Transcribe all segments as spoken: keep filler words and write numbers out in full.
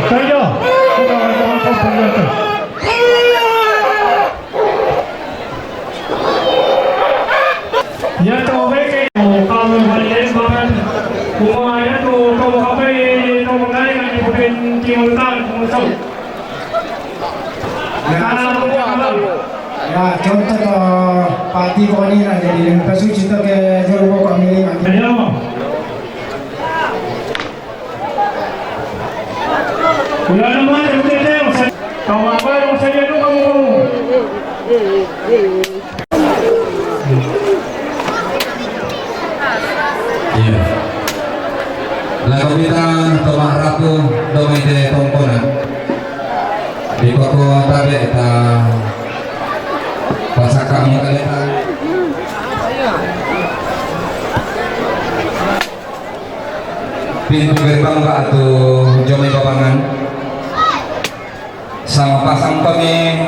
Tayo. Ito, ito, ito, ito. Yato, weke, kami balik, bakan. Kuma yato, kamu kape, to mengai, ngan iputin, timulkan, kumusok. Ya. Salam, kumusok. Ya, contoh to, pati ko ni na jadi, dan pasu cita ke, jauh ko kami ni, ngan. Ayo. Iya. Lagu kita Tomak Rapu, Domai de Tongkonan. Di pako tabe ta pasaka mukaleta. Pintu gerbang ba atu jomai babangan. Sama pasang pami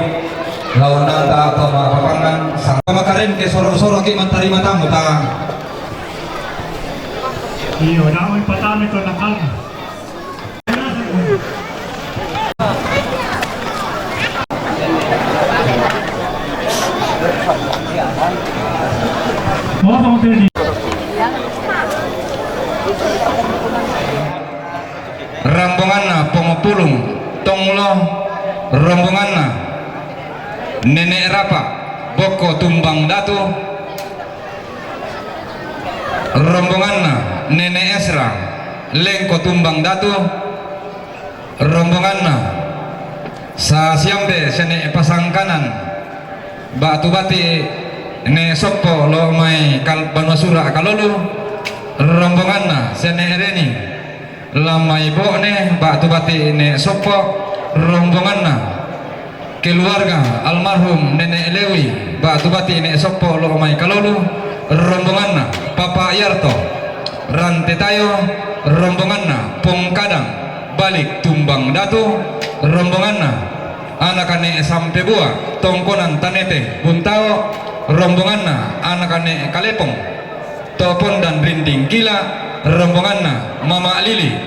lawan nanta atau ma babangan. Sama karen ke soro-soro ke mantarima tamu ta. Iyo, damai patami to nakal. Rombonganna Pongopulung Tonglo, rombonganna Nenek Rapa Boko Tumbang Datu, rombonganna Nenek Esra Lengko Tumbang Datu, rombonganna sa siampe sene pasangkanan batu bati ne soppo lo mai kal banua sura kalolu, rombonganna sene reni lamai bone batu bati ne soppo, rombonganna keluarga almarhum Nenek Lewi batu bati ne soppo lo mai kalolu, rombonganna Papa Yarto Rante Tayo, rombonganna Pongkadang Balik Tumbang Datu, rombonganna anaka ne Sampebua Tongkonan Tanete Buntao, rombonganna anaka ne Kalepong Topon dan Rinding Kila, rombonganna Mama Lili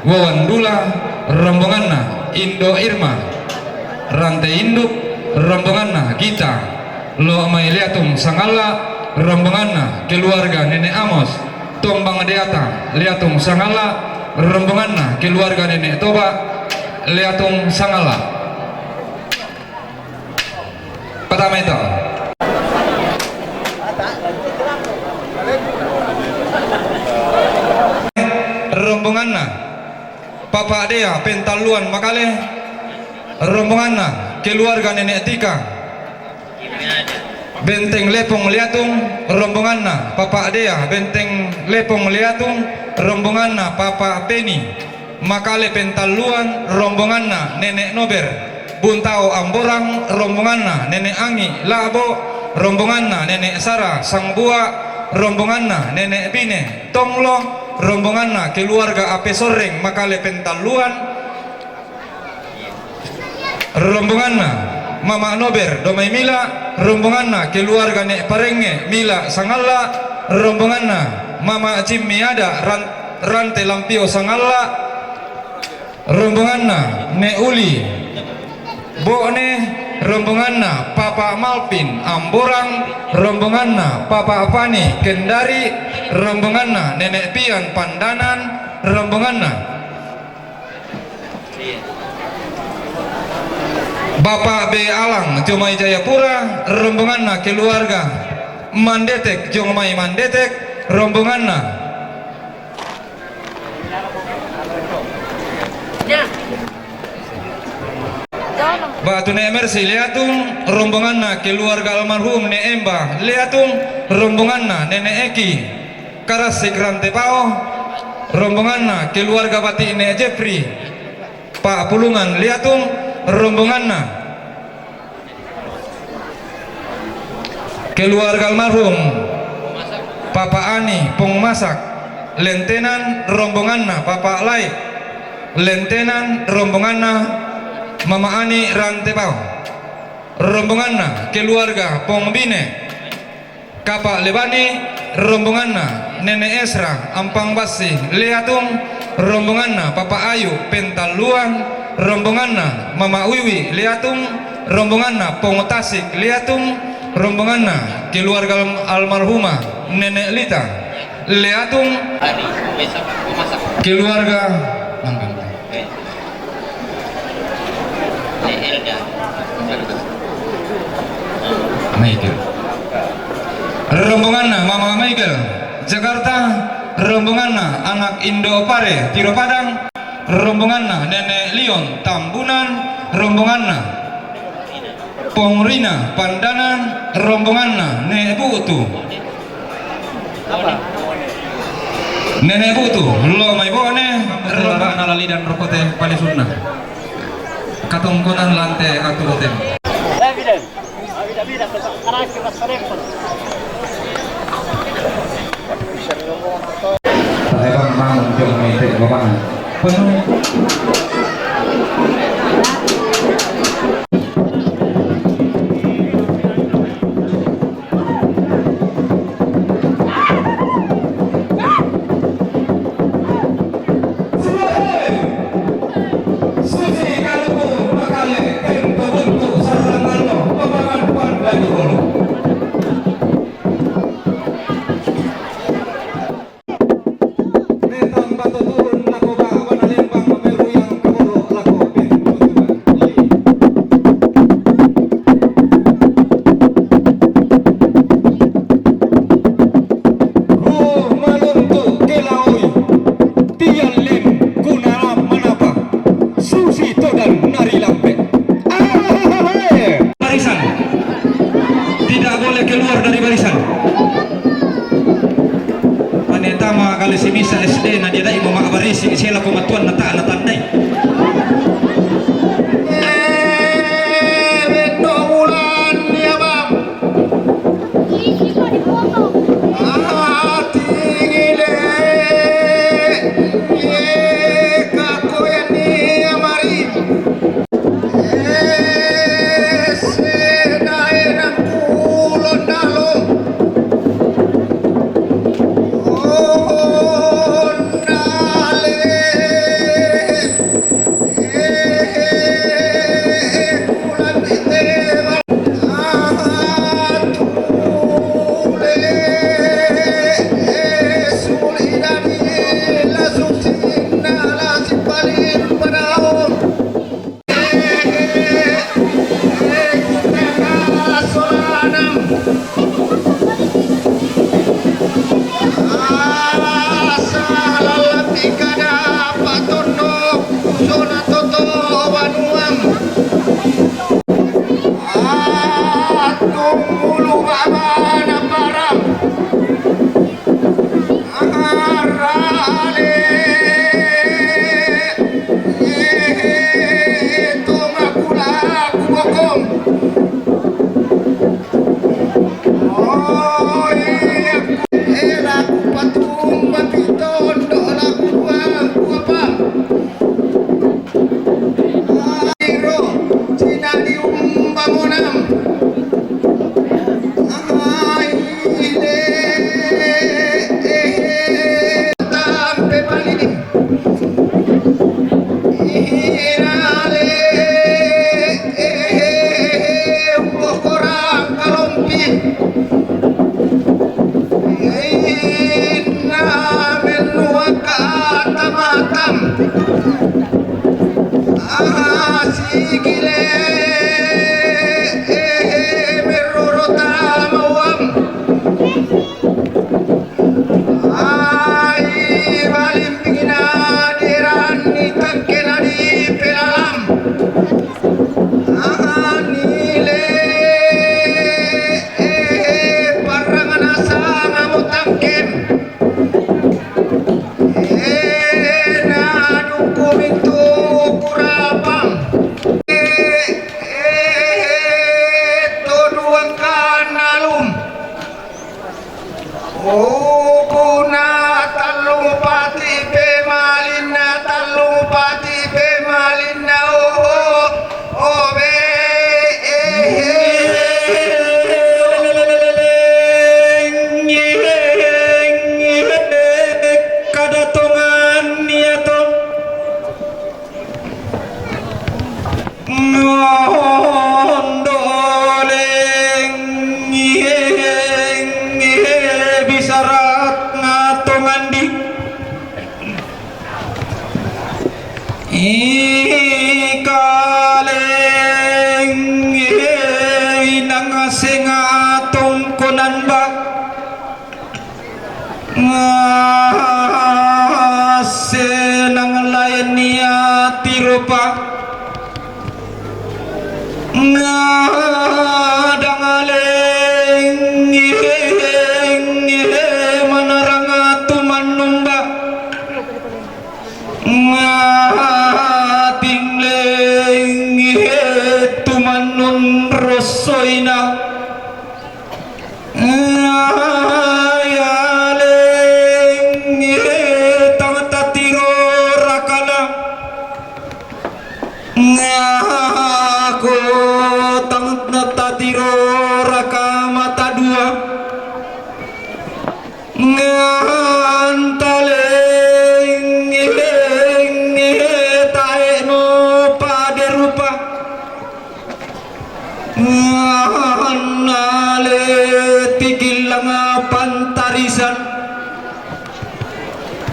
Wawan Dula, rombonganna Indo Irma Rante Induk, rombonganna Gita lo mai Liatung Sangalla, rombonganna keluarga Nenek Amos Tombang Deata Liatung Sangalla, rombonganna keluarga Nenek Toba Liatung Sangalla. Pertama itu. Rombonganna Papa Dea Pentalluan Makale, rombonganna keluarga Nenek Tika Benteng Lepong Liatung, rombonganna Papa Dea Benteng Lepong Liatung, rombonganna Papa Peni Makale Pentalluan, rombonganna Nenek Nober Buntao Amborang, rombonganna Nenek Angi Labo, rombonganna Nenek Sara Sangbua, rombonganna Nenek Bine Tonglo, rombonganna keluarga Ape Sorreng Makale Pentalluan, rombonganna Mama Nober Domai Mila, rombonganna keluarga Nek Parenge Mila Sangalla, rombonganna Mama Jimmy Ada Ran-, Rante Lampio Sangalla, rombonganna Nek Uli Bone, rombonganna Papa Malpin Amborang, rombonganna Papa Pani Kendari, rombonganna Nenek Pian Pandanan, rombonganna Bapak B Alang Jomai Jayapura, rombonganna keluarga Mandetek Jomai Mandetek, rombonganna Batu Nek Mercy Liatung, rombonganna keluarga almarhum Nek Emba Liatung, rombonganna Nenek Eki Karasik Rantepao, rombonganna keluarga Batik Nek Jepri Pak Pulungan Liatung, rombonganna keluarga almarhum Papa Ani Pong Masak Lentenan, rombonganna Papa Lai Lentenan, rombonganna Mama Ani Rantepao, rombonganna keluarga Pong Bine Kapa Lebani, rombonganna Nenek Esra Ampang Bassi Liatung, Rombonganna Papa Ayu Pentalluang, rombonganna Mama Wiwi Liatung, rombonganna Pong Tasik Liatung, rombonganna keluarga almarhumah Nenek Lita Liatung, keluarga Michael. Rombonganna Mama Michael, Jakarta. Rombonganna anak Indo Pare, Tiro Padang. Rombonganna Nenek Lion, Tambunan. Rombonganna Pong Rina, Pandanan. Rombonganna Nenek Butu. Nenek Butu, lo mai Bone. Rombonganna Lalidan Rokote, Palisunna. Katongkonan lante atu hotel. Evidence. Tahebang mangun jong mai te babangan. Penuh. Susi kaluku makale tento buntu sarang alo pamangan pandai bolu. Metang batu turun lako ba wana lembang meruyang kaboro lako pintu tuba. Ruh maluntu kelaoi, tiallim guna manapa, susi todan nari lampe. Ahahaha. Barisan. Tidak boleh keluar dari barisan. Pane tama kali si misa S D na dia dai mo mak barisi sela ko matuan na ta na tandai. Eh, beto bulan ya bang. Ah, tinggi le. Eh, kako ya ni amarin. Arale, eh, eh, eh, toma kula kubokong. Oh, iya, eh, laku patumba pitondo, laku ruang kuapang. Iro, cina diumba monam. Senga tongkonan ba, ngase nang laen nia tiropa, ngadang leng manaranga tumannumba. Ngating leng tumannun rosoina. Ngaya leng tang tatiro rakana. Ngako tang tatiro raka mata dua. Ngantalengnge taeno pade rupa. Ngannale tigillang pantarisan.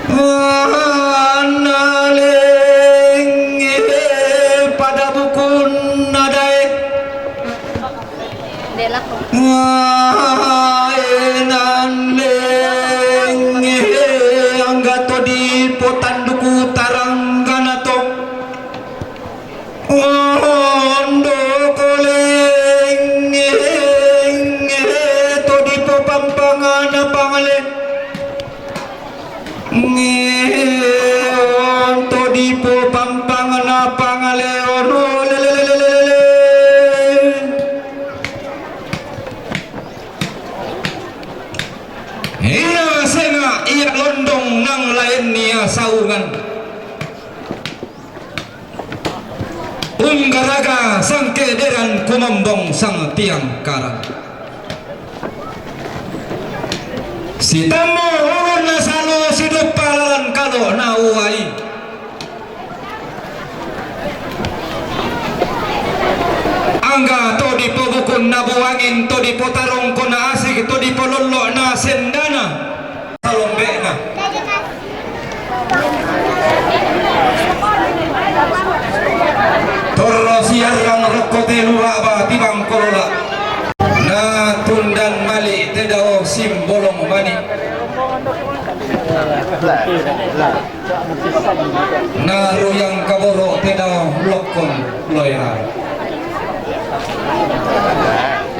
Ngannale pada bukun nadae. Aenan leng angga to dipotanduku taranggana to. Ondo koleng to dipopampangana pangale. Ngeon to dipopampangana pangaleon, lelelelelele. Ia senga ia londong nang laen nia saungan. Unggaraga sangkederan kumombong sang tiang karan. Sitammo ulun na salo siduppa lalan kalo na uai. Angga to dipobukun na buangin, to dipotarongko na asik, to dipolollo na sendana. Salombekna. Torro siarrang rokko telu laba tibang kolola. Na tundan mali te dao simbolong mani. Na ruyang kaboro te dao lokkon loera.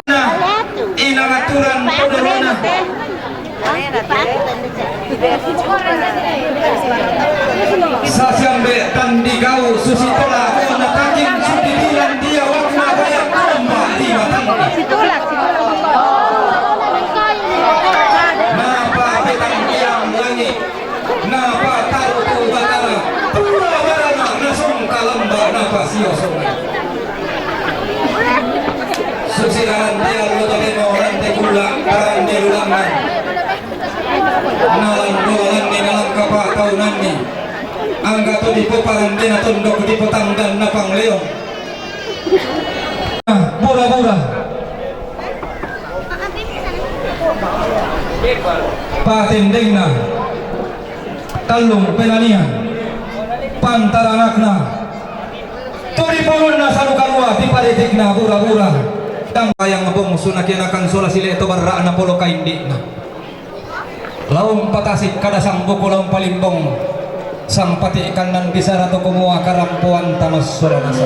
Na inang aturan podorona. Sasiambe tandigau susi tola ona takin suti bilang dia wakna bayak lomba lima tangki. Napa petang tiang langit. Napa taru tu batara. Pura barana nasong kalamba napa sio songai. Susi lalan dia lo tapi mau rante gula tarande lulangan. Nalan dolanni nalangkapa taunanni. Angga to dipoparandena tondok dipotangganna pangleong. Bura-bura. Patendengna. Tallung penania. Pantaranakna. To dipolonna salu kalua tipadetikna bura-bura. Tang bayang bongsu nakianakan sola sile to barra'na polo kaindi'na. Laung patasik kada sang buku laung palimbong. Sang pati kannan bisara to kumua karampuan tamas sola nasa.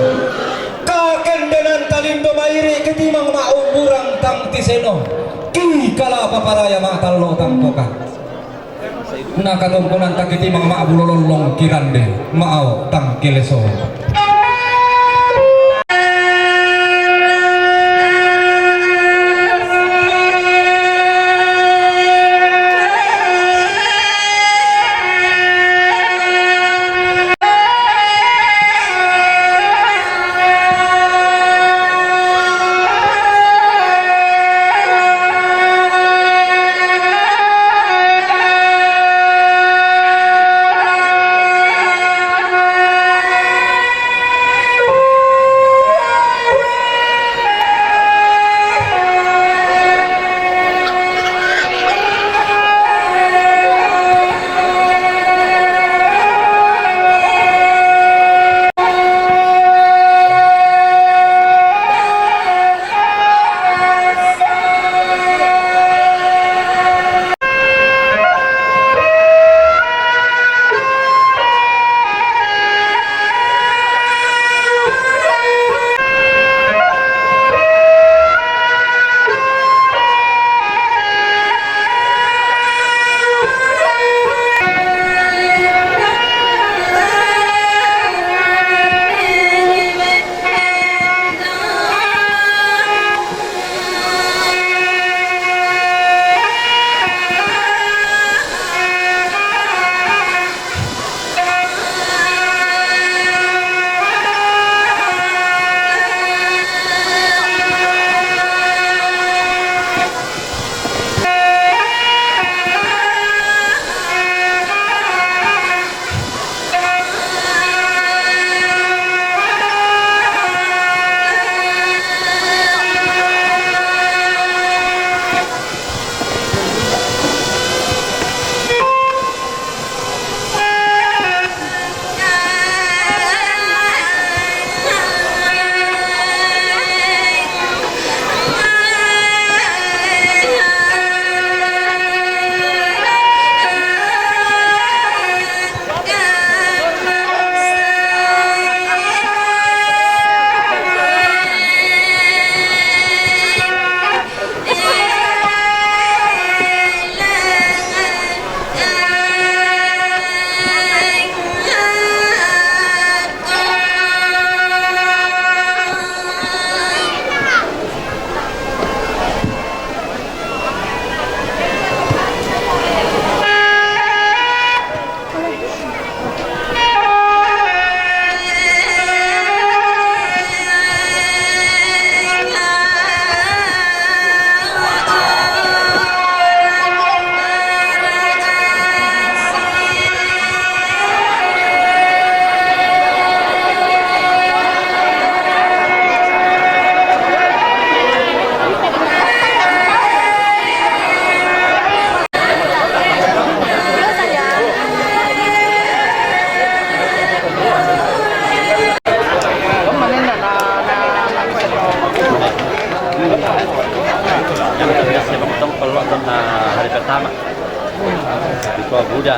Kakendenan talindo mairi ketimang maumburang tang tiseno. Ki kala paparaya matallo tampoka. Nakatongkonan takiti mangma'bulo lollong kirande, ma'ao tangkileso. Yang kita siap nonton kalau nonton, ah, hari pertama. Di Tua Buda.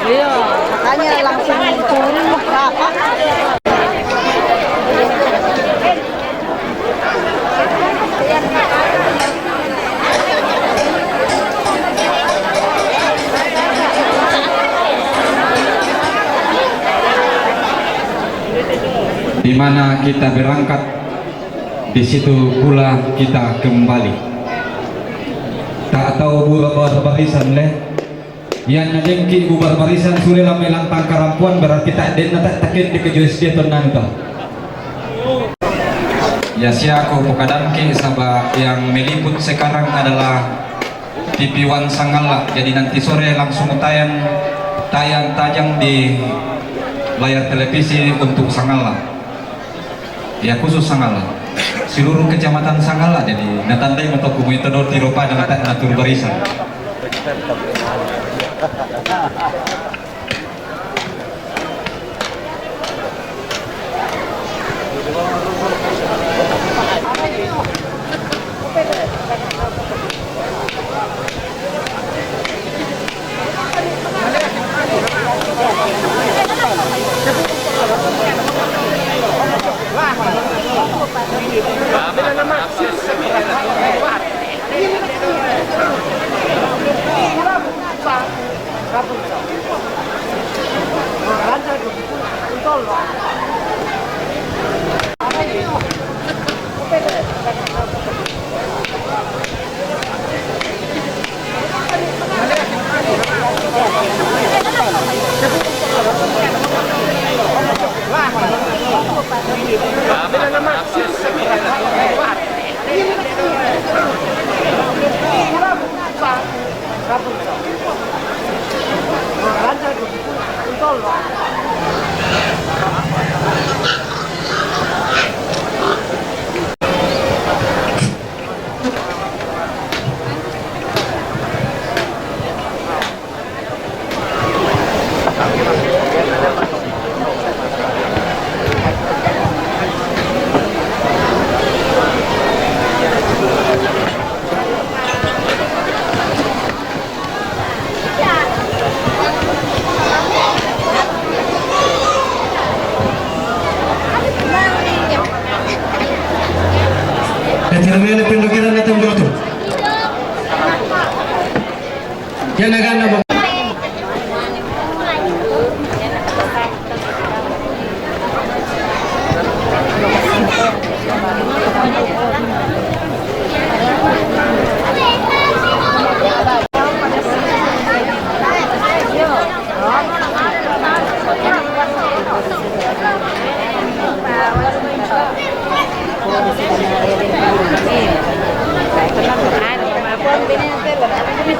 Iya, makanya langsung turun, rapat. Di mana kita berangkat, di situ pula kita kembali. Tak tahu bubar barisan leh. Iyan na dengki bubar barisan sule lamai lantang karampuan, berarti tak den na tak taken di kejo S D ton nanta. Ya, sia ko pokadanki, sabab yang meliput sekarang adalah T V One Sangalla. Jadi nanti sore langsung tayang, tayang tajang di layar televisi untuk Sangalla. Ya, khusus Sangalla. Seluruh kecamatan Sangalla, jadi natandai matoku mu itu do tiro pada mata natur barisan.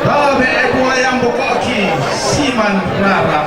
Tabe e buaya mbokoki siman rara.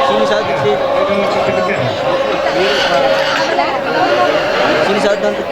Sini satu, sini. Sini satu, tante.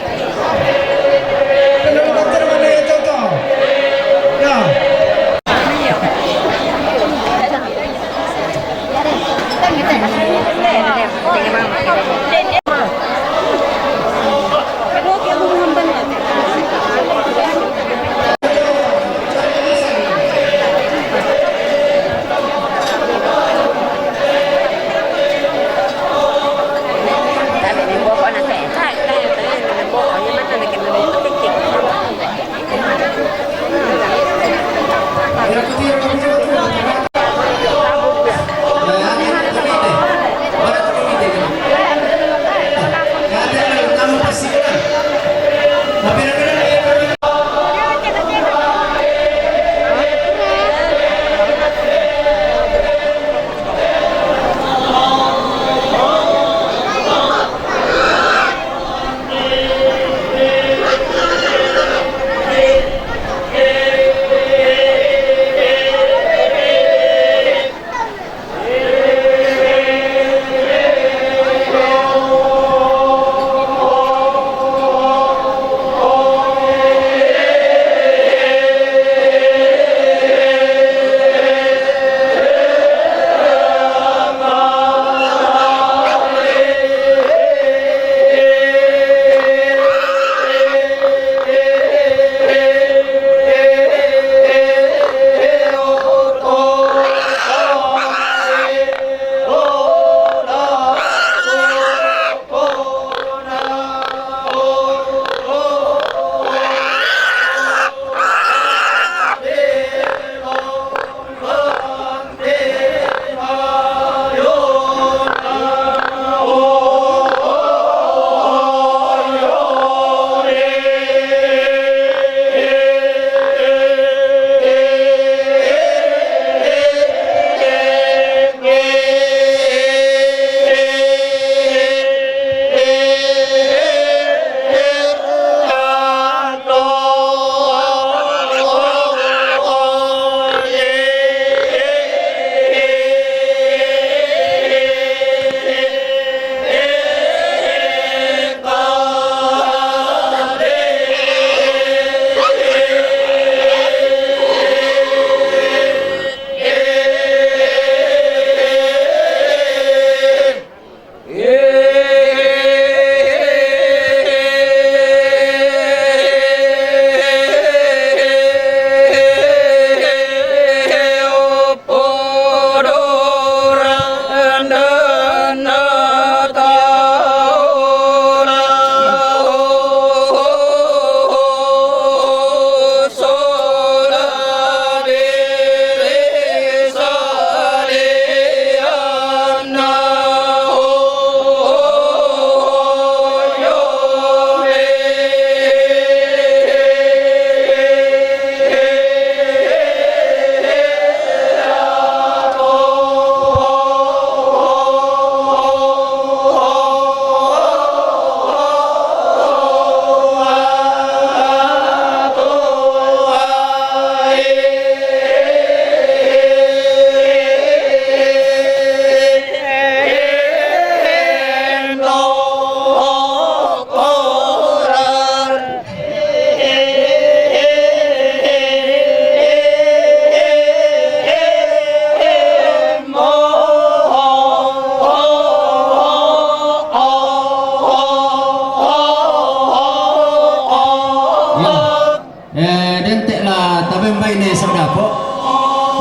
Isang dapo.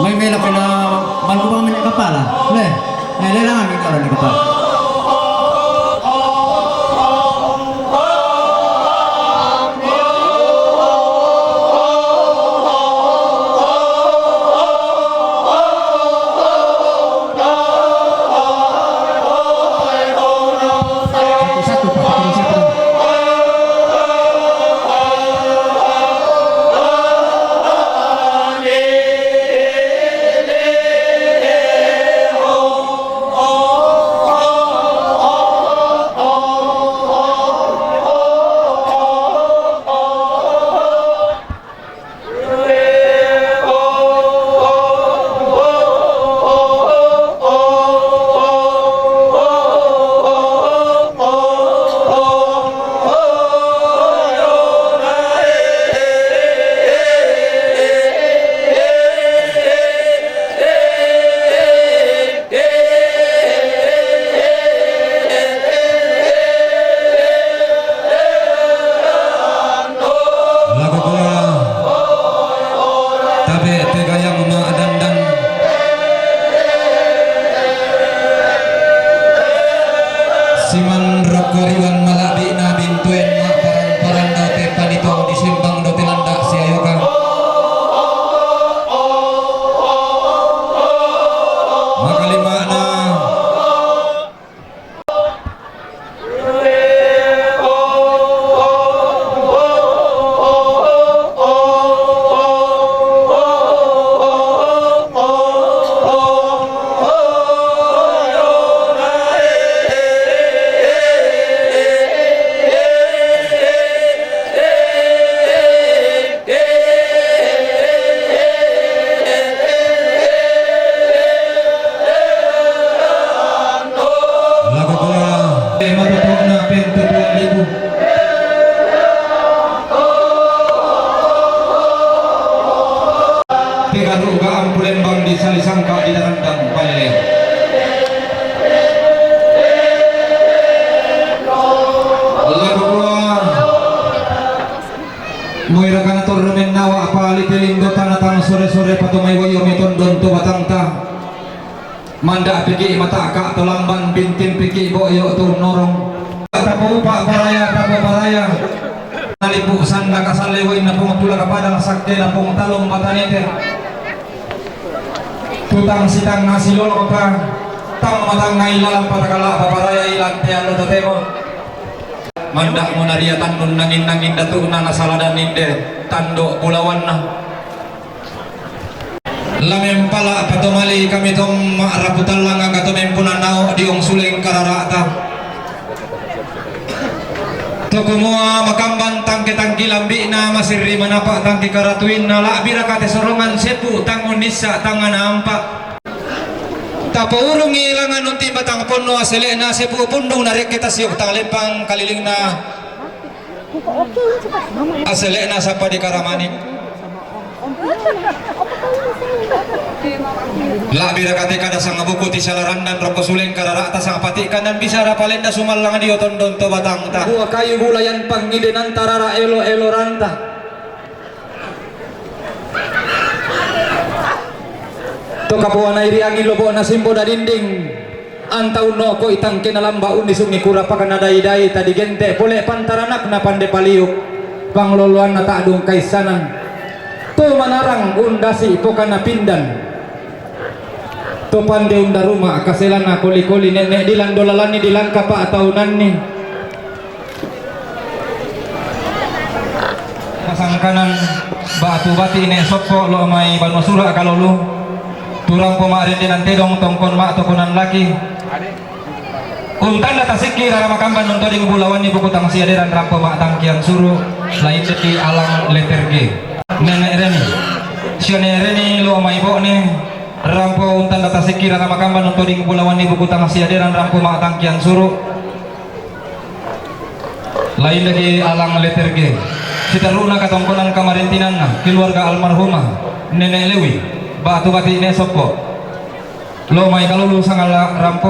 May mela pina malubang min kapala. Le. Eh, le lang amin karon ni kapala. Satu, Pak. Satu. Lagu pula tabe tegayang ma dandan. Siman rokoriwan malabi na bintuen ma paran-paran dau te panito di simbang dau te landa si ayoka. Makalima na. Lagu pula. Eh, matutup na pintu tuan libu. Tiga ruga ampulembang di salisangka di darandang palele. Lagu pula. Muira kana turrumen nawa pali telindo tanatang sore-sore patumai wayo mitondon tu batangta. Manda piki mataka tu lamban bintin piki boyo tu norong. Tapu upa baraya, tapu baraya. Nalipu sanda kasale wai napung tula kapadang sakte napung talung matanete. Tutang sitang nasi lolo ka. Tang matang ngai lalang patakala paparaya ilan te anu totemo. Mandak mo nariatan nun nangin-nangin datu na nasaladan ninde tando bulawan na. Lamempala patomali kami tom ma'raputallang agato mempunanao diong suleng karara'ta. Tokumua makamban tangke-tangke lambi'na masirri manapa tangke karatuinna la'bira kate sorongan sepu tangun nissa tangana ampa. Tapaurungi langan unti batang ponno asele'na sepu pundung narekke tasiok tang lempang kalilingna. Asele'na sappa di karamani. La'bira kate kada sanga buku ti salarandan rokko suleng karara'ta sanga pati kandan bisara palenda sumallang dio tondon to batangta. Bua kayu bulayan pangidenanta rara elo-eloranta. To kapoanai ri angin lobo'na simbo dadinding. Anta unno'ko'i tangkena lamba unnisungngi kurapakna dai-dai tadigente pole pantaranakna pande paliuk. Pangloloanna ta'dung kaissanan. To manarang undasi pokana pindan. To pande undaruma kaselana koli-koli ne'ne dilando lalanni dilangka pa'taunanni. Pasangkanan batu bati ne soppo lo mai banua sura kalolu. Turampo ma'rendenan tedong tongkon ma'tokonan laki. Untanda tasikki rara makamban untoding bulawanni buku tang siaderan rampo ma'tangkian suru. Lain deki alang leterge. Nenek reni. Siane reni lo mai bo'ne. Rampo untanda tasikki rara makamban untoding bulawanni buku tang siaderan rampo ma'tangkian suru. Lain lagi alang leterge. Siterru'na katongkonan kamarintinanna keluarga almarhumah Nenek Lewi, batu bati ne soppo. Lo mai kalulu sangalla rampo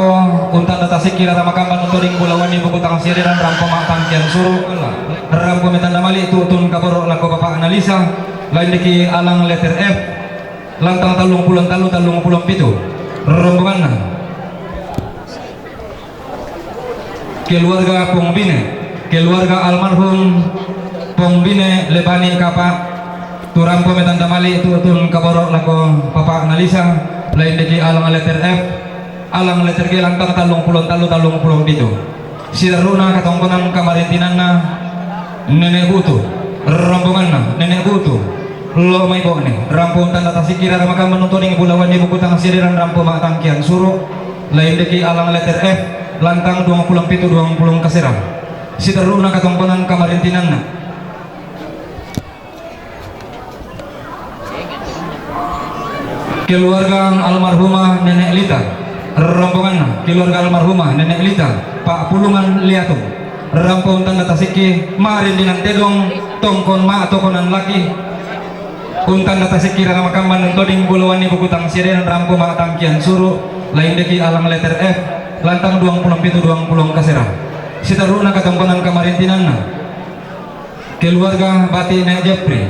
untanda tasikki rara makamban untoding bulawanni buku tang siaderan rampo ma'tangkian suru. Rampo metanda mali tu'tun kaboro lako bapa'na Lisa. Lain diki alang letter F, lantang tallung puluh tallu, tallung puluh pitu. Rombonganna. Keluarga Pongbine, keluarga almarhum Pongbine Lebani Kapa, tu rampo metanda mali tu'tun kaboro lako Papa Nalisa, lain diki alang letter F, alang letter G lantang tallung puluh tallu, tallung puluh pitu. Sidarruna katongkonan kamarintinanna Nenek Butu, rombonganna Nenek Butu, lo mai Bo'ne, rampo tanda tasikki rara makamban untoding bulawanni buku tang siaderan rampo ma'tangkian suru, lain diki alang letter F, lantang duang puluh pitu duang puluh kasera. Sidarruna katongkonan kamarintinanna. Keluarga almarhumah Nenek Lita, rombonganna keluarga almarhumah Nenek Lita, Pak Pulungan Liatung, rampo tanda tasikki, ma'rindinan tedong, tongkon ma'tokonan laki, untanda tasikki rara makamban untoding bulawanni buku tang siaderan rampo ma'tangkian suru, lain diki alang letter F, lantang duang puluh pitu duang puluh kasera. Sidarruna katongkonan kamarintinanna. Keluarga Bati Nenek Jepri,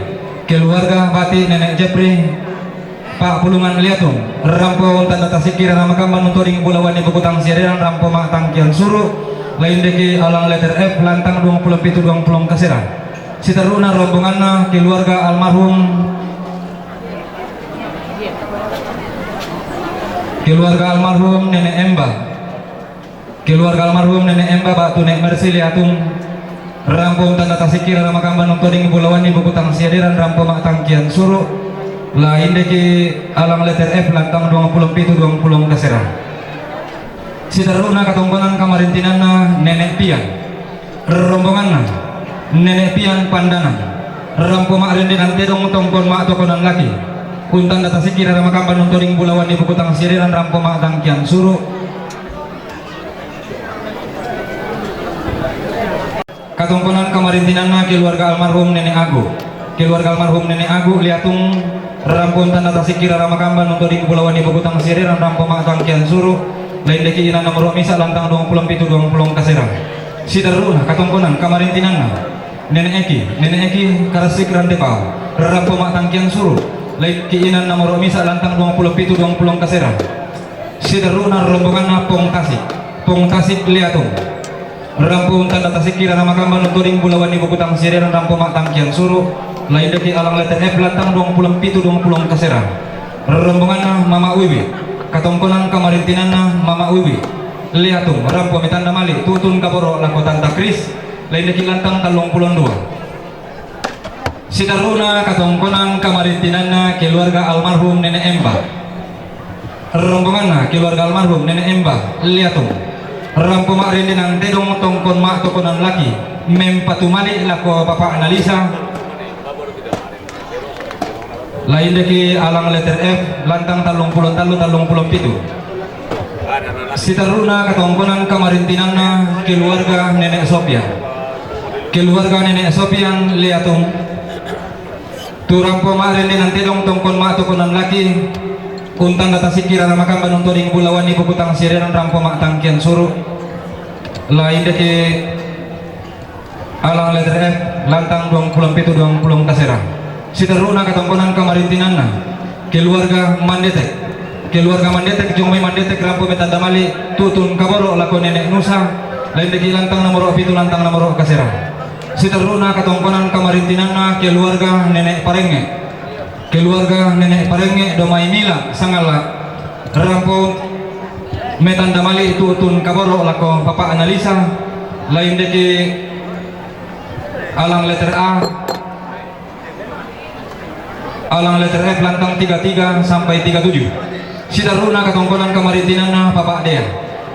keluarga Bati Nenek Jepri, Pak Pulungan Liatung, rampo tanda tasikki rara makamban untoding bulawanni buku tang siaderan rampo ma'tangkian suru, lain diki alang letter F lantang duang puluh pitu duang puluh kasera. Sidarruna rombonganna keluarga almarhum, keluarga almarhum Nenek Emba. Keluarga almarhum Nenek Emba ba'tu Nek Mercy Liatung, rampo tanda tasikki rara makamban untoding bulawanni buku tang siaderan rampo ma'tangkian suru, lain diki alang letter F lantang duang puluh pitu duang puluh kasera. Sidarruna katongkonan kamarintinanna Nenek Pian, rombonganna Nenek Pian Pandanan, rampo ma'rindinan tedong, tongkon ma'tokonan laki, untanda tasikki rara makamban untoding bulawanni buku tang siaderan rampo ma'tangkian suru. Katongkonan kamarintinanna keluarga almarhum Nenek Agu. Keluarga almarhum Nenek Agu Liatung, rampo tanda tasikki rara makamban untoding bulawanni buku tang siaderan rampo ma'tangkian suru, lain diki inanna moro misa lantang duang puluh pitu duang puluh kasera. Sidarruna katongkonan kamarintinanna Nenek Eki, Nenek Eki Karasik Randepao, rampo ma'tangkian suru, lain diki inanna moro misa lantang duang puluh pitu duang puluh kasera. Sidarruna rombonganna Pong Tasik, Pong Tasik Liatung, rampo tanda tasikki rara makamban untoding bulawanni buku tang siaderan rampo ma'tangkian suru, lain diki alang letter F lantang duang puluh pitu duang puluh kasera. Rombonganna Mama Wiwi, katongkonan kamarintinanna Mama Wiwi Liatung, rampo metanda mali tu'tun kaboro lako Tanta Kris, lain diki lantang tallung puluh dua. Sidarruna katongkonan kamarintinanna keluarga almarhum Nenek Emba. Rombonganna keluarga almarhum Nenek Emba Liatung, rampo ma'rindinan tedong, tongkon ma'tokonan laki, mempatu mali lako Papa Nalisa, lain diki alang letter F lantang tallung puluh tallu, tallung puluh pitu. Sidarruna katongkonan kamarintinanna keluarga Nenek Sopian. Keluarga Nenek Sopian Liatung, tu rampo ma'rindinan tedong, tongkon ma'tokonan laki, untanda tasikki rara makamban untoding bulawanni buku tang siaderan rampo ma'tangkian suru, lain diki alang letter F lantang duang puluh pitu duang puluh kasera. Sidarruna katongkonan kamarintinanna keluarga Mandetek. Keluarga Mandetek, jong mai Mandetek, rampo metanda mali tu'tun kaboro lako Nenek Nusa, lain diki lantang nomoro pitu lantang nomoro kasera. Sidarruna katongkonan kamarintinanna keluarga Nenek Parenge. Keluarga Nenek Parenge do mai Mila Sangalla, rampo metanda mali tu'tun kaboro lako Papa Analisa, lain diki alang letter A, alang letter F lantang tiga tiga sampai tiga tujuh. Sidarruna katongkonan kamarintinanna Papa Dea.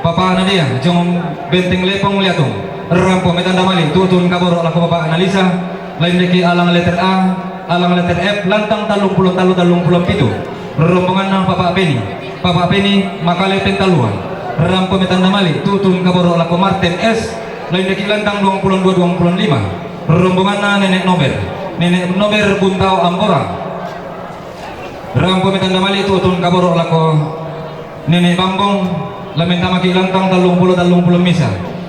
Papa Ana Dea, jong Benteng Lepong Liatung. Rampo metanda mali tu'tun kaboro lako Papa Analisa, lain diki alang letter A, alang letter F lantang tallung puluh tallu, tallung puluh pitu. Rombonganna Papa Peni. Papa Peni Makale Pentaluan. Rampo metanda mali tu'tun kaboro lako Martin S, lain diki lantang duang puluh dua, duang puluh lima. Rombonganna Nenek Nober. Nenek Nober Buntao Ampora. Rampo metanda mali tu'tun kaboro lako Nenek Bambong, la mentamaki lantang tallung puluh, tallung puluh misa.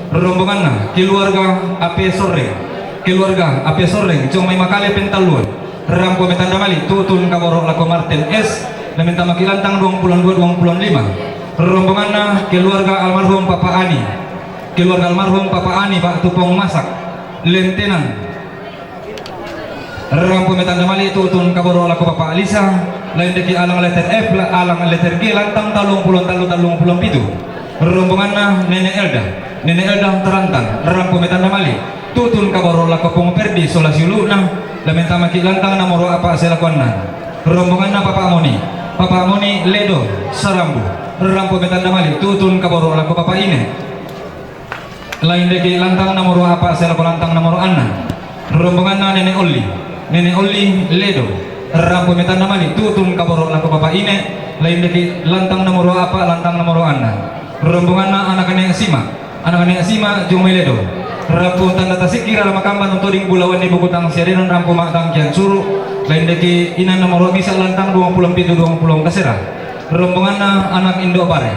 Rombonganna keluarga Ape Sorreng. Keluarga Ape Sorreng, jong mai Makale Pentaluan. Rampo me' tanda mali', tutun kaboro' lako Martin S, lamen tamaki' lantang duang pulon dua, duang pulon lima. Rombonganna keluarga almarhum Papa Ani. Keluarga almarhum Papa Ani, Pak Tupong Masak. Lentenan. Rampo me' tanda mali', tutun kaboro' lako Papa Alisa, lain deki alang letter F, la-, alang letter G, lantang tallung pulon tallu, tallung pulon pitu. Rombonganna Nene Elda. Nene Elda Tarantan, rampo me' tanda mali', tutun kaboro' lako Pung Perdi sola si ulu'na, lamen tamaki' lantang nomoro apa' selakuanna. Rombonganna Papa Moni. Papa Moni Ledo, Sarambu, rampo me' tanda mali', tutun kaboro' lako Papa Ine. Lain deki lantang nomoro apa' selaku lantang nomoro anna. Rombonganna Nene Olli. Nene Olli Ledo. Rampo me' tanda mali', tutun kaboro' lako Papa Ine. Lain deki lantang nomoro apa', lantang nomoro anna. Rombonganna anak Nene Sima. Anak Nene Sima Jumai Ledo. Rampo tanda tasikira lama kamban untoding bulawan di bukutang siadenon rampo ma'tangkian suru'. Lain deki inan nomoro bisa lantang duang pulon pitu duang pulon kasera. Rombonganna anak Indo' Pare.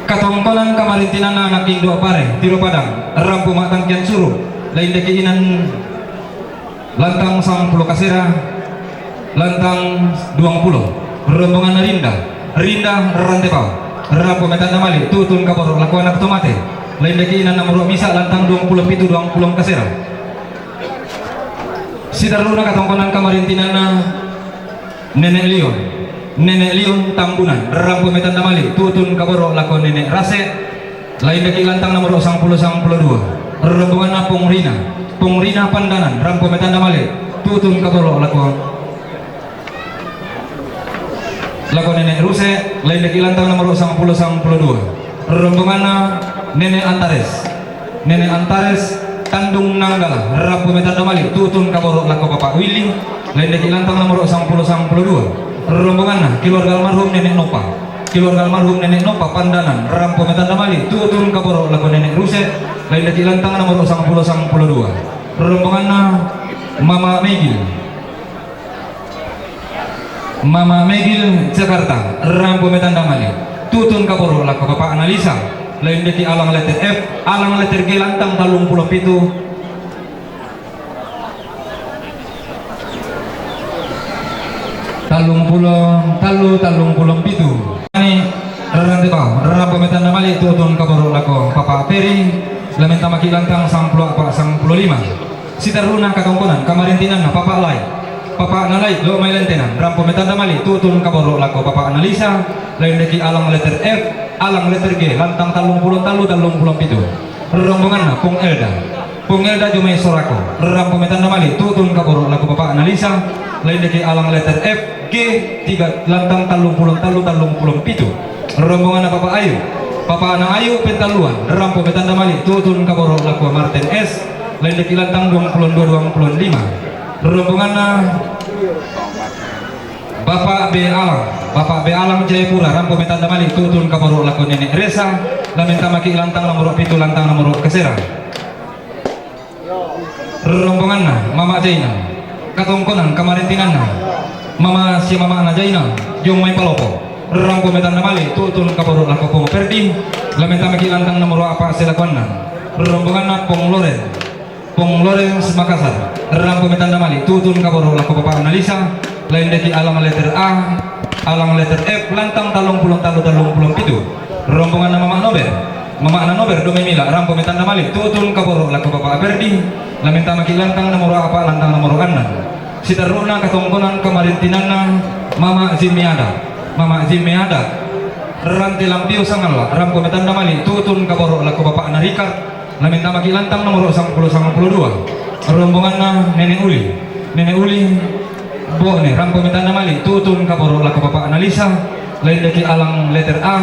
Katongkonan kamarintinanna anak Indo' Pare, Tiro Padang, rampo ma'tangkian suru', lain deki inan lantang sampulu kasera, lantang duang pulon. Rombonganna Rinda, Rinda Rantepao, rampo me' tanda mali', tutun kaboro' lako anak tomate, lain deki inan nomoro bisa lantang duang pulon pitu duang pulon kasera. Sitarru'na katongkonan kamarintinanna Nene Lion. Nene Lion Tambunan, rampo me' tanda mali', tutun kaboro' lako Nene Rase, lain deki lantang nomoro sampulu, sampulu dua. Rombonganna Pung Rina. Pung Rina Pandanan, rampo me' tanda mali', tutun kaboro' lako, lako Nene Ruse, lain deki lantang nomoro sampulu, sampulu dua. Rombonganna Nene Antares. Nene Antares, Tandung Nanggala, rampo me' tanda mali', tutun kaboro' lako Papa Willy, lain deki lantang nomoro sampulu, sampulu dua. Rombonganna, keluarga almarhum Nene Nopa. Keluarga almarhum Nene Nopa Pandanan, rampo me' tanda mali', tutun kaboro' lako Nene Ruse, lain deki lantang nomoro sampulu, sampulu dua. Rombonganna Mama Megil. Mama Megil Jakarta, rampo me' tanda mali', tutun kaboro' lako Papa Analisa, lain deki alang letter F, alang letter G lantang tallung pulon pitu, tallung pulon tallu, tallung pulon pitu. Ani Rarante Pao, rampo me' tanda mali', tutun kaboro' lako Papa Peri, lamen tamaki' lantang sampulu apa', sampulu lima. Sitarru'na katongkonan kamarintinanna Papa Lai. Papa Nalai, lo' mai lentenan, rampo me' tanda mali', tutun kaboro' lako Papa Analisa, lain deki alang letter F, alang letter G, lantang tallung pulon tallu, tallung pulon pitu. Rombonganna Pung Elda. Pung Elda Jumai Sorako, rampo me' tanda mali', tutun kaboro' lako Papa Analisa, lain deki alang letter F, G, tiga, lantang tallung pulon tallu, tallung pulon pitu. Rombonganna Papa Ayu. Papa Ana Ayu Pentalluan, rampo me' tanda mali', tutun kaboro' lako Martin S, lain deki lantang duang pulon dua, duang pulon lima. Rombonganna Bapak B Alang. Bapak B Alang Jayapura, rampo me' tanda mali', tutun kaboro' lako Nene Resa, lamen tamaki' lantang nomoro pitu, lantang nomoro kasera. Rombonganna Mama Jainal. Katongkonan kamarintinanna Mama si Mama Ana Jainal, Jumai Palopo, rampo me' tanda mali', tutun kaboro' lako Pung Perdi, lamen tamaki' lantang nomoro apa' selakuanna. Rombonganna Pung Loren. Pung Loren Makassar, rampo me' tanda mali', tutun kaboro' lako Papa Analisa, lain deki alang letter A, alang letter F, lantang tallung pulon tallu, tallung pulon pitu. Rombonganna Mama Nober. Mama'na Nober Dumai Mila, rampo me' tanda mali', tutun kaboro' lako Papa Perdi, lamen tamaki' lantang nomoro apa', lantang nomoro anna. Sitarru'na katongkonan kamarintinanna Mama Zimmiada. Mama Zimmiada, Rante Lampiu Sangalla, rampo me' tanda mali', tutun kaboro' lako Papa Narikar, lamen tamaki' lantang nomoro sampulu, sampulu dua. Rombonganna Nene Uli. Nene Uli Bo'ne, rampo me' tanda mali', tutun kaboro' lako Papa Analisa, lain deki alang letter A,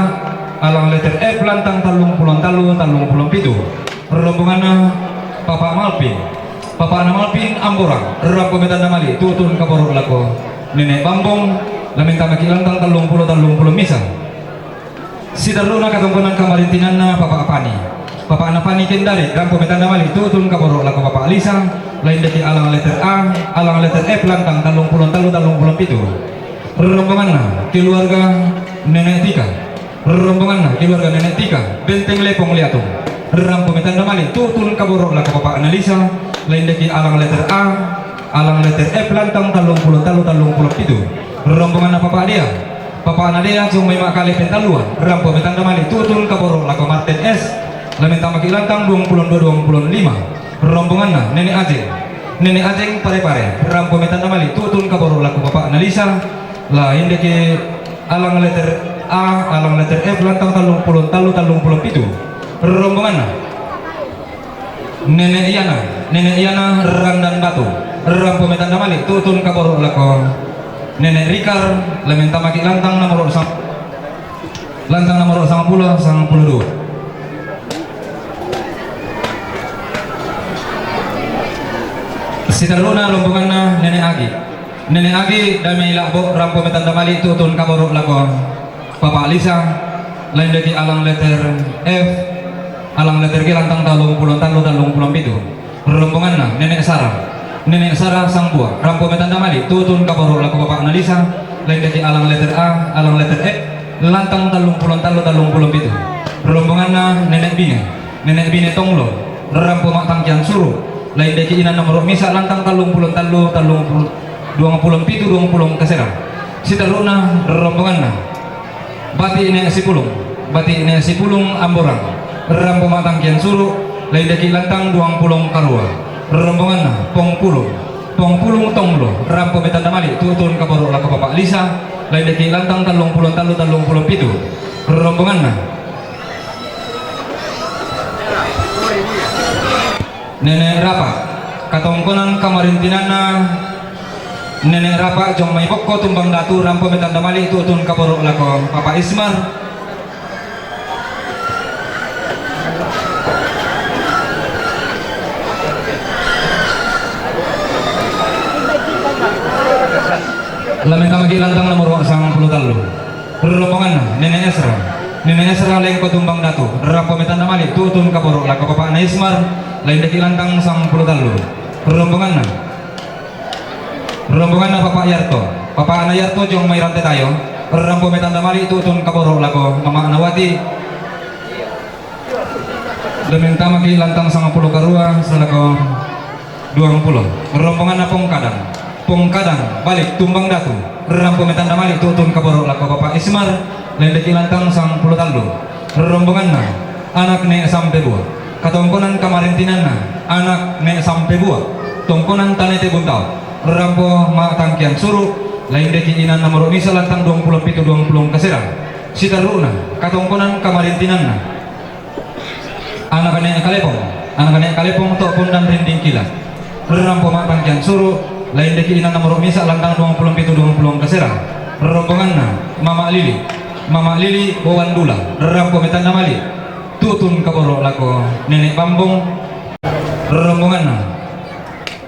alang letter F, lantang tallung pulon tallu, tallung pulon pitu. Rombonganna Papa Malpin. Papa'na Malpin Amborang, rampo me' tanda mali', tutun kaboro' lako Nene Bambong, lamen tamaki' lantang tallung pulon, tallung pulon misa. Sitarru'na katongkonan kamarintinanna Papa Pani. Papa'na Pani Kendari, rampo me' tanda mali', tutun kaboro' lako Papa Alisa, lain deki alang letter A, alang letter F, lantang tallung pulon tallu, tallung pulon pitu. Rombonganna keluarga Nene Tika. Rombonganna keluarga Nene Tika, Benteng Lepong Liatung. Rampo me' tanda mali', tutun kaboro' lako Papa Analisa, lain deki alang letter A, Alang letter F lantang tallung pulo tallu tallung pulo pitu. Rombonganna Papa Dea. Papana Dea jong mai Makale Pentalluan, rampo metanda mali tu'u tun kaboro' lako Martin S. La mentamaki lantang duang pulo dua duang pulo lima. Rombonganna Nenek Ajeng. Nenek Ajeng Pare-pare, rampo metanda mali tu'u tun kaboro' lako bapa'na Lisa. La indeki alang letter A, alang letter F lantang tallung pulo tallu tallung pulo pitu. Rombonganna Nenek Yana, Nenek Yana Randan Batu, rampo metanda mali tu'u tun kaboro' lako Nenek Rikar. La mentamaki lantang nomoro sang-, lantang nomoro sangpulo, sangpulo dua. Siterru'na rombonganna Nenek Agi. Nenek Agi Damai La'bo, rampo metanda mali tu'u tun kaboro' lako Papa Lisa. La indeki alang letter F, alang letter G lantang tallung pulo tallu tallung pulo pitu. Rombonganna Nenek Sara. Nenek Sara Sambua, rampo metanda mali tu'u tun kaboro' lako bapa'na Lisa. La indeki alang letter A, alang letter F lantang tallung pulo tallu tallung pulo pitu. Rombonganna Nenek Bine. Nenek Bine Tonglo, rampo ma'tangkiang suru'. La indeki inang nomoro misa' lantang tallung pulo tallu tallung pulo, duang pulo pitu duang pulo kasera. Siterru'na rombonganna Bati' Nenek Sipulung, Bati' Nenek Sipulung Amborang, rampo ma'tangkiang suru'. La indeki lantang duang pulo karua. Rombonganna Pong Pulung, Pong Pulung Tonglo, rampo metanda mali tu'u tun kaboro' lako Papa Lisa. La indeki lantang tallung pulo tallu tallung pulo pitu. Rombonganna Nenek Rapa. Katongkonan kamarintinanna Nenek Rapa jong mai Bokko Tumbang Datu, rampo metanda mali tu'u tun kaboro' lako Papa Ismar. La mentamaki lantang nomoro sangpulo tallu. Rombonganna Nenek Esra. Nenek Esra Lengko Tumbang Datu, rampo metanda mali tu'u tun kaboro' lako bapa'na Ismar. La indeki lantang sangpulo tallu. Rombonganna, rombonganna Papa Yarto. Papa'na Yarto jong mai Rante Tayo, rampo metanda mali tu'u tun kaboro' lako mama'na Wati. La mentamaki lantang sangpulo karua salako duang pulo. Rombonganna Pong Kadang. Pong Kadang Balik Tumbang Datu, rampo metanda mali tu'u tun kaboro' lako Papa Ismar. La indeki lantang sangpulo tallu. Rombonganna anak Nenek Sampebua. Katongkonan kamarintinanna anak Nenek Sampebua, tongkonan Tanete Buntao, rampo ma'tangkiang suru'. La indeki inang nomoro misa' lantang duang pulo pitu duang pulo kasera. Siterru'na katongkonan kamarintinanna anak Nenek Kalepong, anak Nenek Kalepong to' Pondan Rinding Kila, rampo ma'tangkiang suru'. La indeki inang nomoro misa' lantang duang pulo pitu duang pulo kasera. Rombonganna Mama Lili, Mama Lili Wawan Dula, rampo metanda mali tu'u tun kaboro' lako Nenek Bambong. Rombonganna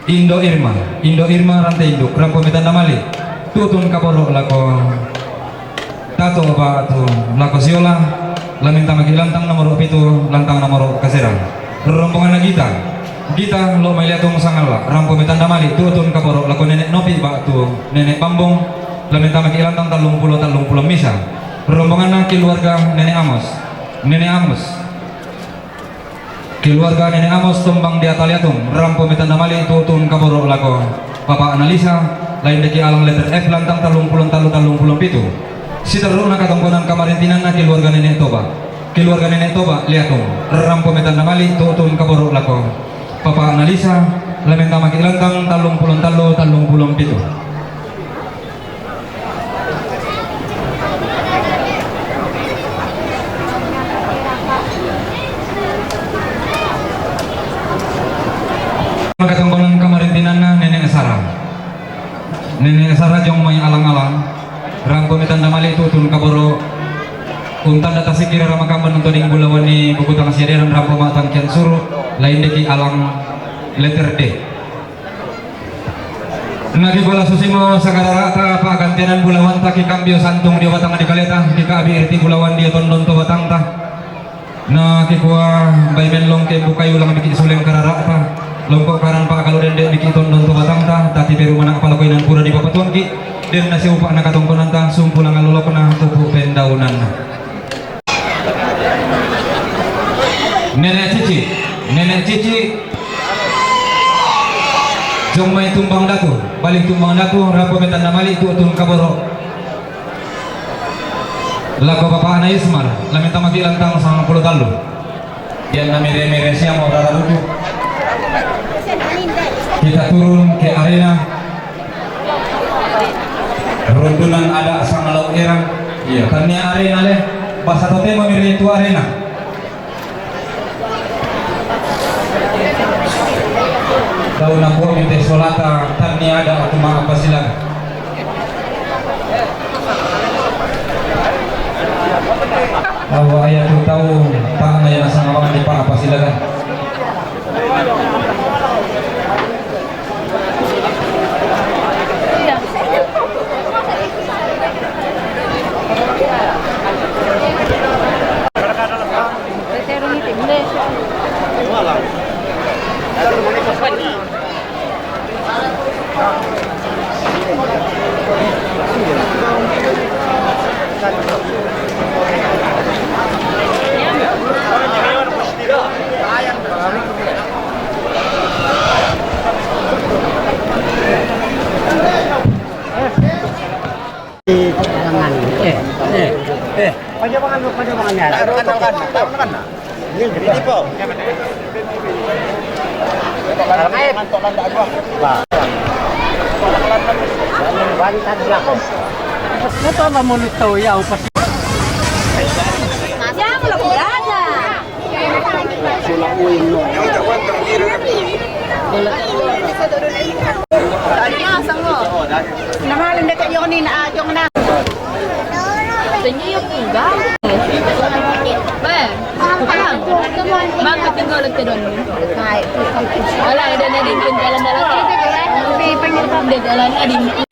Indo Irma, Indo Irma Rante Induk, rampo metanda mali tu'u tun kaboro' lako Tato ba'tu lako Siola. La mentamaki lantang nomoro pitu, lantang nomoro kasera. Rombonganna Gita, Gita Lo' Mai Liatung Sangalla, rampo metanda mali tu'u tun kaboro' lako Nenek Nopi ba'tu Nenek Bambong. La mentamaki lantang tallung pulo tallung pulo misa'. Rombonganna keluarga Nenek Amos, Nenek Amos. Keluarga Nenek Amos Tombang Diata Liatung, rampo metanda mali tu'u tun kaboro' lako bapa'na Lisa. La indeki alang letter F lantang tallung pulo tallu tallung pulo pitu. Siterru'na katongkonan kamarintinanna keluarga Nenek Toba, keluarga Nenek Toba Liatung, rampo metanda mali tu'u tun kaboro' lako bapa'na Lisa. La mentamaki lantang tallung pulo tallu tallung pulo pitu. Katongkonan kamarintinanna Nenek Sara. Nenek Sara jong mai Alang-alang, rampo metanda mali tu'u tun kaboro'. Untanda tasik ira ramakamban untoding bulawan ni bukutang siaderan, rampo ma'tangkiang suru'. La indeki alang letter D. Na kikua la susimo sagarara'ta pa'gantianan bulawanta, kikambio santung dio batang dikaleta, kika'bi iriti bulawan dio tondon to batangta. Na kikua bai mellong kembu kayu lang biki' suleng karara'ta, longko' karan pa'galo dende' biki' tondon to batangta, tatiberu mana' palako inan pura dipapatuangki', den nasiupa' na katongkonanta, sumpu langan lolokna, pupu' pendaunanna. Nenek Cici, Nenek Cici. Cong mai tumbang datu, balik tumbang datu, rapo me tanda mali tu turun kaboro. Lako bapakna Ismar, la me tama bilang tang sangang puluh tallu. Dia na mere-mere siamo rara rutu. Kita turun ke arena. Rundunan ada sangalau erang. Iya, tania arena le. Basa totemo mere tu arena. Tau nakua minte solata tania ada aku ma apa silang. Awa aya tu tau, ta na ya nasanga bangan di pa apa silakan. Jangan. Eh, eh, eh. Pajabangan, pajabangan ya. Taruh kan, taruh kan, taruh kan. Ini po. Bantad lang. Ito ang mamunit to, yaw, pas- Siamo la curata. Tania sango. Nahalin deke yoni na ajong na. Tanya yung tinggal. Be, alam. Bakit tinggal ka doon? Wala, ida na din yung dalan-dalan. Hindi, dalan na din.